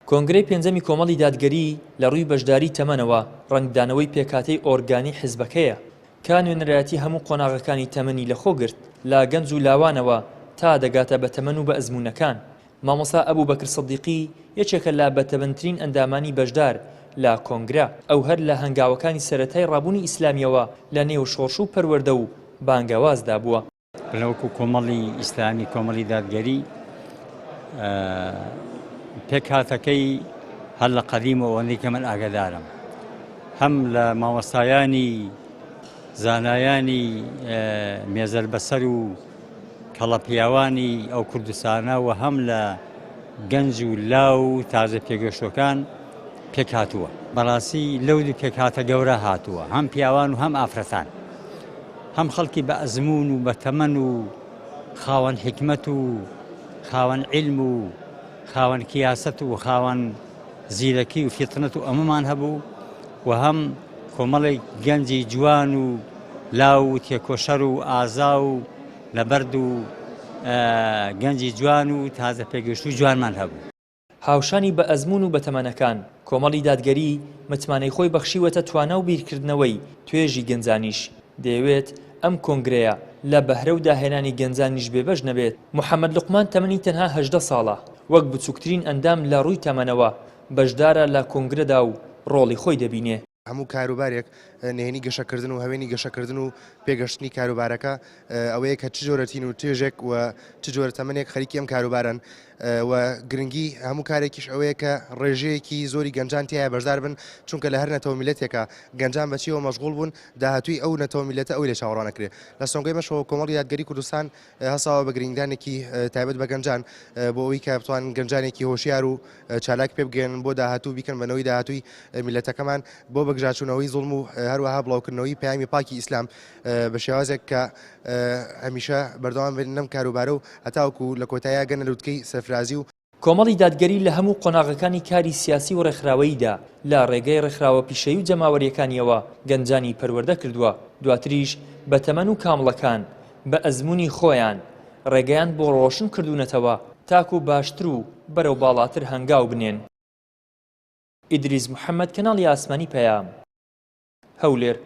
کۆنگرەی پێنجەمی کۆمەڵی دادگەری لە ڕووی بەشداری تەمەنەوە ڕەنگدانەوەی پێکهاتەی ئۆرگانی حزبەکەیە کە نوێنەرایەتی هەموو قۆناغەکانی تەمەنی لەخۆ گرت لە گەنج و لاوانەوە تا دەگاتە بەتەمەن و بەئەزموونەکان. مامۆستا ئەبوبەکر سدیقی یەکێکە لە بەتەمەنترین ئەندامانی بەشدار لە کۆنگرە، ئەو هەر لە هەنگاوەکانی سەرەتای ڕابوونی ئیسلامییەوە لە نێو شۆڕش و پەروەردە و بانگەوازدا بووە. لە وەکو کۆمەڵی ئیسلامی کۆمەڵی دادگەری پێکهاتەکەی هەر لە قەدیمەوە ئەوەندەی کە من ئاگادارم هەم لە مامۆستایانی زانایانی مێزەر بەسەر و کەڵە پیاوانی ئەو کوردستانە و هەم لە گەنج و لاو و تازە پێگەشتوەکان پێک هاتووە. بەڕاستی لەو دوو پێکهاتە گەورە هاتووە هەم پیاوان و هەم ئافرەتان هەم خەڵکی بە ئەزموون و بە تەمەن و خاوەن حیکمەت و خاوەن عیلم و خاوەن کیاسەت و خاوەن زیرەکی و فیتنەت و ئەمەمان هەبوو و هەم کۆمەڵێک گەنجی جوان و لاو و تێکۆشەر و ئازا و نەبەرد و گەنجی جوان و تازە پێگەشتوو جوانمان هەبوو. هاوشانی بە ئەزموون و بەتەمەنەکان، کۆمەڵی دادگەری متمانەی خۆی بەخشیوەتە توانا و بیرکردنەوەی توێژی گەنجانیش، دەیەوێت ئەم کۆنگرەیە لە بەهرە و داهێنانی گەنجانیش بێبەش نەبێت. محەمەد لوقمان تەمەنی تەنها 18 ساڵە، وەک بچووکترین ئەندام لە ڕووی تەمەنەوە بەشدارە لە کۆنگرەدا و ڕۆڵی خۆی دەبینێ. هەموو کاروبارێک نهێنی گەشەکردن و هەوێنی گەشەکردن و پێگەشتنی کاروبارەکە ئەوەیە کە چ جۆرە تین و توێژێک و چ جۆرە تەمەنێک خەریکی ئەم کاروبارەن و گرنگی هەموو کارێکیش ئەوەیە کە ڕێژەیەکی زۆری گەنجان تیایا بەشدار بن چونکە لە هەر نەتەوە میلەتێکە گەنجان بەچیەوە مەشغوڵ بوون داهاتووی ئەو نەتەوە میلەتە ئەوی لێ چاوەڕوان ئەکرێ لە سۆنگەی مەشەوە کۆمەڵی دادگەری کوردستان هەستاوە بە گرنگدانێکی تایبەت بە گەنجان بۆ ئەوەی کە بتوانن گەنجانێکی هۆشیار و چالاک پێ بگەیەنن بۆ داهاتوو بیکەن بە نەوەی داهاتووی میللەتەکەمان بۆ بەگژاچوونەوەی زوڵم و هەروەها بڵاوکردنەوەی پەیامی پاکی ئیسلام بە شێوازێک کە هەمیشە بەردەوام بن لەم کاروبارە و هەتاوەکو لە کۆتاییا گەنە لوتکەی سەرفرازی و کۆمەڵی دادگەری لە هەموو قۆناغەکانی کاری سیاسی و ڕێکخراوەییدا لە ڕێگەی ڕێکخراوە پیشەیی و جەماوەرییەکانییەوە گەنجانی پەروەردە کردووە، دواتریش بەتەمەن و کامڵەکان بە ئەزموونی خۆیان ڕێگەیان بۆ ڕۆشن کردوونەتەوە تاکو باشتر و بەرەو باڵاتر هەنگاو بنێن. ئیدریس محەمەد، کەناڵی ئاسمانی پەیام، هەولێر.